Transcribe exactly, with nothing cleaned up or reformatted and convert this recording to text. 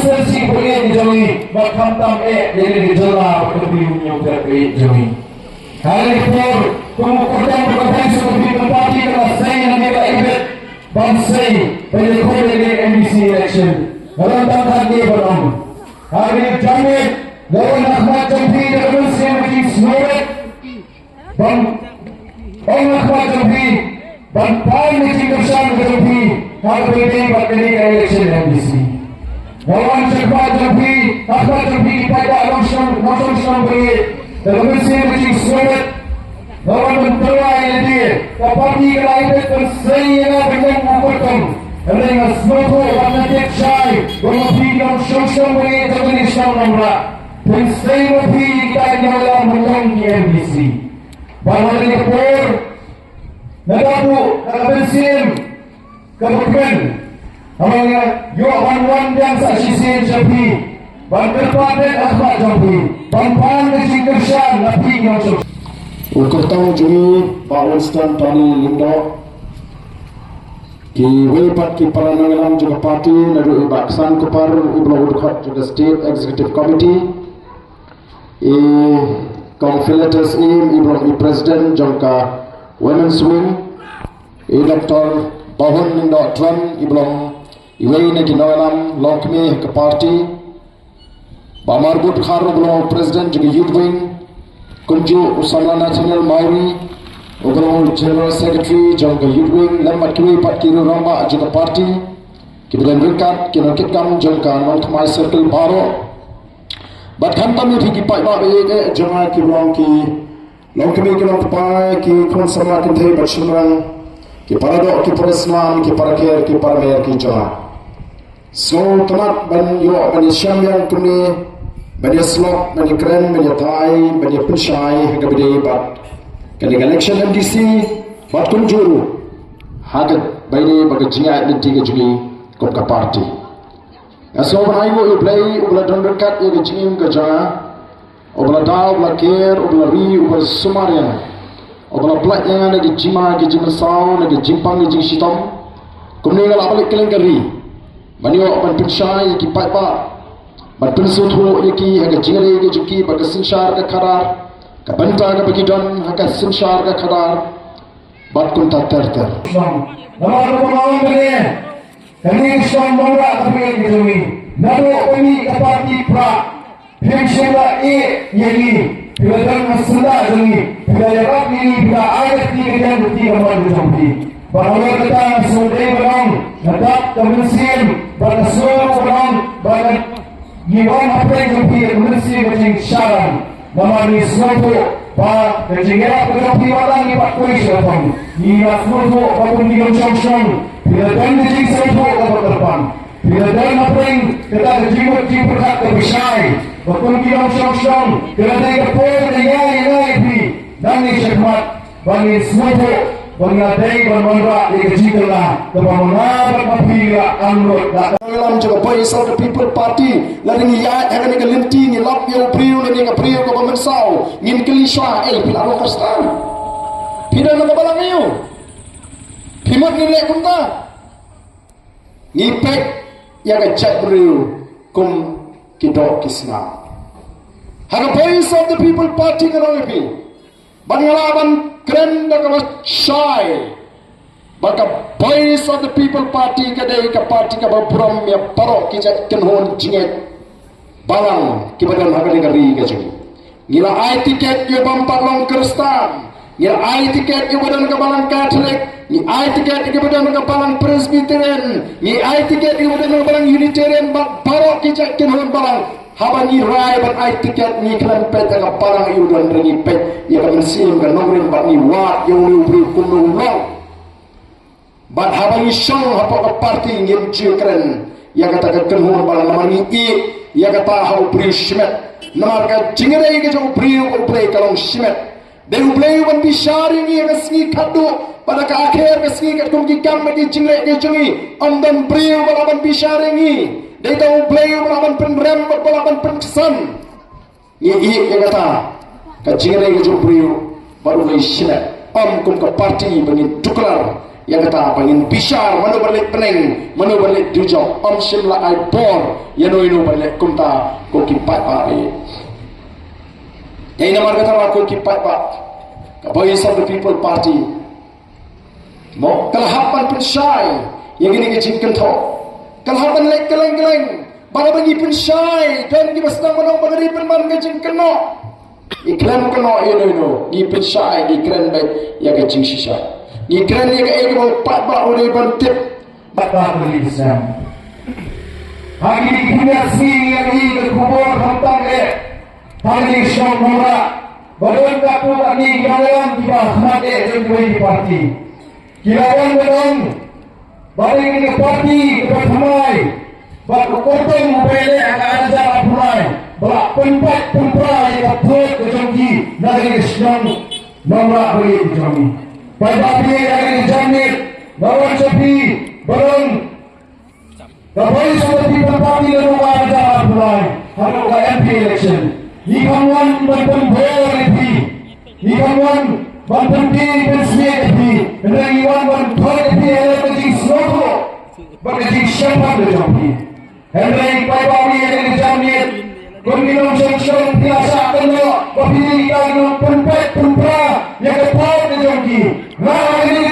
Syrsi pyrshah jong ngi, ba khamtam eh ïa kane ka jylla bad ka ri Hynñiewtrep jong ngi. Ha kane ka por, kum u kordor ba ka thaiñ sha ka party ka la sei na ka ibit ban sei ban ïakhun ïa ka M D C election. Nga don tang khatnïe ban ong. Ha kane ka jingïaid, nga wan ha khmat jong phi da ka mynsiem ka jingsngewrit. Ban ong ha khmat jong phi, ban pan ka jingkyrshan ka jong phi ha kaba ïadei bad kane ka election M D C. Nga wan sha khmat jong phi, ha khmat jong phi ki paidbah nongshong nongshong shnong ba ïeit, da ka mynsiem ka jingsngewrit. Nga wan ban tyrwa ïa lade, ka party ka la ibit ban sei ïa nga ban long u kyrtong. Hynrei nga sngewthuh bad nga tip shai ba ma phi nongshong shnong ba ïeit jong kane ka shnong Nongrah, phin sei ma phi ïa kita ki nongïalam ban long ki M D C. Bad ha kane ka por, nga da buh na ka mynsiem kaba kmen, haba nga ïoh ban wan biang sa shisien sha phi, ban kyrpad beit ha khmat jong phi, ban pan ka jingkyrshan na phi nongshong. U kyrtong jong ngi, Bah Winston Tony Lyngdoh, kiwei pat ki para nongïalam jong ka party, naduh i Bah Ksan Kupar, i ba long u dkhot jong ka State Executive Committee, i Kong Philetus Syiem, i ba long i President jong ka Women's Wing, i Doctor Bahun Lyngdoh Tran, i ba long iwei na ki nongïalam longkmie ha ka party, Bah Marbud Dkhar, u ba long President jong ka Youth Wing, kumjuh u samla Nathaniel Mawrie, u ba long General Secretary jong ka Youth Wing, lem bad kiwei pat ki rangbah jong ka party, ki ba don ryngkat, ki nongkitkam jong ka Nongthymmai Circle baroh. Bad khamtam ïa phi ki paidbah ba ïeit jong nga, ki ba long ki longkmie, ki longkpa, ki khun samla kynthei bad shynrang, ki para doh, ki para snam, ki para kher, ki para mer ki jong nga. Sngewtynnat ban ïoh ban ïashem biang kumne, ban ïasyllok, ban ïakren, ban ïatai, ban ïapynshai ha kaba ïadei bad kane ka election M D C, bad kumjuh ruh ha kaba ïadei bad ka jingïaid lynti ka jong ngi kum ka party. Nga sngew ban ai nguh ïa U Blei, u ba la don ryngkat ïa ka jingim ka jong nga, u ba la da, u ba la ker, u ba la ri, u ba la sumar ïa nga, u ba la pynlait ïa nga na ka jingma ka jingmynsaw, na ka jingpang ka jingshitom. Kumne nga la pynleit kylleng ka ri ban ïoh ban pynshai ïa ki paidbah, ban pynsngewthuh ïa ki ha ka jingïadei ka jong ki bad ka synshar ka khadar, ka bynta kaba ki don ha ka synshar ka khadar, bad kumta ter ter. Namar kaba nga ong mynne, kane ka shnong Nongrah ka pyrthei ka jong ngi. Naduh ba ngi ka party Prah, phim shym la ïeh ïa ngi. Phi la don ha syndah jong ngi, phi la ïarap ïa ngi, phi la ai ïa ngi ka jingïarap ka jong phi. Bad halor kata nga sngewdei ban ong, nga dap ka mynsiem bad nga sngew ban ong ba ngi wan hapdeng jong phi ka mynsiem ka jingsharan. Namar ngi sngewthuh ba ka jingïarap ka jong phi wat la ngi pat khuid shathong, ngi la sngewthuh ba kum ki nongshong shnong phi la don ka jingsngewthuh kaba kyrpang. Phi la don hapdeng kata ka jingmut jingpyrkhat kaba shai ba kum ki nongshong shnong ka la dei ka por ka ïa ïa phi nangne shakhmat. Ba ngi sngewthuh ba nga dei ban wanrah ïa ka jingkylla kaba ma nga bad ma phi la angnud la. Nongïalam jong ka Voice of the People Party, lada ngi ïaid ha kane ka lynti ngi lap ïa u briew lane ka briew kaba mynsaw, ngin kylli shuwa, eh, phi la long Khristan? Phi don ha ka balang aïu? Phi mut ngin leh kumta? Ngi peit ïa ka jaitbynriew kum ki doh ki snam. Ha ka Voice of the People Party ngan ong ïa phi, bad nga lah ban kren da kaba shai ba ka Voice of the People Party ka dei ka party kaba burom ïa baroh ki jait kynhun jingngeit balang kiba don ha kane ka ri ka jong ngi. Ngi la ai tiket ïa u bym pat long Khristan, ngi la ai tiket ïa uba don ka balang Katholik, ngi ai tiket ïa uba don ka balang Presbyterian, ngi ai tiket ïa uba don ka balang Unitarian, bad baroh ki jait kynhun balang. Haba ngi rai ban ai tiket ngi khlem peit ïa ka balang ïa u don, ngi peit ïa ka mynsiem ka nongrim bad ngi wad ïa u briew kumno u long. Bad haba ngi shong hapoh ka party ngim ju kren ïa kata ka kynhun balang, namar ngi ïeit ïa kata ha u briew shimet. Namar ka jingïadei ka jong u briew bad U Blei ka long shimet. Dei U Blei u ban bishar ïa ngi ha ka sngi khatduh bad ha ka akher ka sngi katkum ki kam bad ki jingleh ki jong ngi. Ym don briew ba lah ban bishar ïa ngi. Dei tang U Blei u ba lah ban pynrem bad ba lah ban pynksan. Ngi ïeit ïa kata ka jingïadei ka jong u briew bad U Blei shimet, ym kum ka party ba ngin tuklar Ïa kata ba ngin bishar mano ba leh bneng, mano ba leh dujok, ym shym la ai bor ïa no ïa no ba leh kumta, ko ki paidbah. Ïa namar kata ba ko ki paidbah, ka Voice of the People Party, mo, ka la hap ban pynshai ïa kine ki jingkynthoh. Ka la hap ban leh kylleng kylleng. Ba la ba ngi pynshai, don kiba sdang ban ong ba ka dei pynban ka jingkynnoh. Ngi kren kynnoh ïa no ïa no, ngi pynshai, ngi kren beit ïa ka jingshisha. Ngi kren ïa kaei kaba u paidbah u dei ban tip. Bad ba ka dei sdang. Ha kine ki khyndiat sngi ngi ïa ka khubor khamtam eh. Ha kane ka shnong Nongrah, ba don katto katne ki nongïalam kiba khmat eh jong kiwei ki party. Ki la wan ban ong ba dei kane ka party kaba thymmai, bad u kyrtong uba ïaleh ha ka ar hajar arphew lai, ba la pynpait pynpra ïa ka vote ka jong ki na kane ka shnong Nongrah ba ïeit ka jong ngi. Paidbah phi ïa kane ka janmiet, nga wan sha phi ban ong, ka Voice of the People Party naduh ar hajar arphew lai haduh ka M P election, ngi kham wan ban pynbor ïa phi, ngi kham wan ban pynbiej pynsmiej ïa phi, hynrei ngi wan ban thok ïa phi halor ka jingsngewthuh bad ka jingshemphang ka jong phi. Hynrei paidbah ïa kane ka janmiet, kum ki nongshong shnong phi la shah kynnoh ba phi dei kita ki nongpynpait pynpra ïa ka vote ka jong ki. Nga ha kane ka